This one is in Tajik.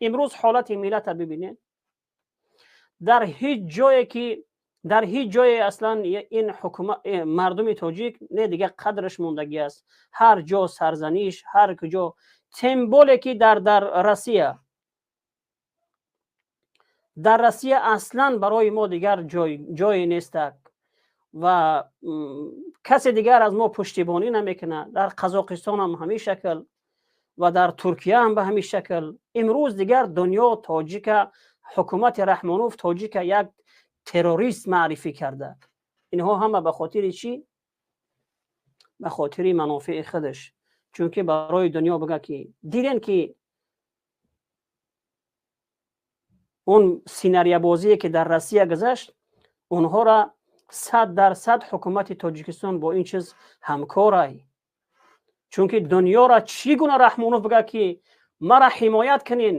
Имрӯз ҳолати миллата бибинед. Дар ҳеҷ ҷое ки дар ҳеҷ ҷое аслан ин ҳукума мардуми тоҷик не, дигар қадраш мондагӣ аст. Ҳар ҷо сарзаниш, ҳар куҷо, тем более ки дар Россия, дар Россия аслан барои мо дигар ҷое нестак ва касе дигар аз мо пуштибонӣ намекунад. Дар Қазоқистон ҳам ҳамин шакл ва дар Туркия ҳам ба ҳамин шакл. Имрӯз дигар дунё тоҷика, ҳукумати Раҳмонов тоҷика як террорист маърифӣ карда. Инҳо ҳама ба хотири чӣ? Ба хотири манофеи худаш, чунки барои дунё бигӯ ки дидем ки он сценариябозие ки дар Россия гузашт, онҳоро 100% ҳукумати Тоҷикистон бо ин чиз ҳамкорай, чунки дунёро чӣ гуна Раҳмонов бигӯяд ки мара ҳимоят кунен.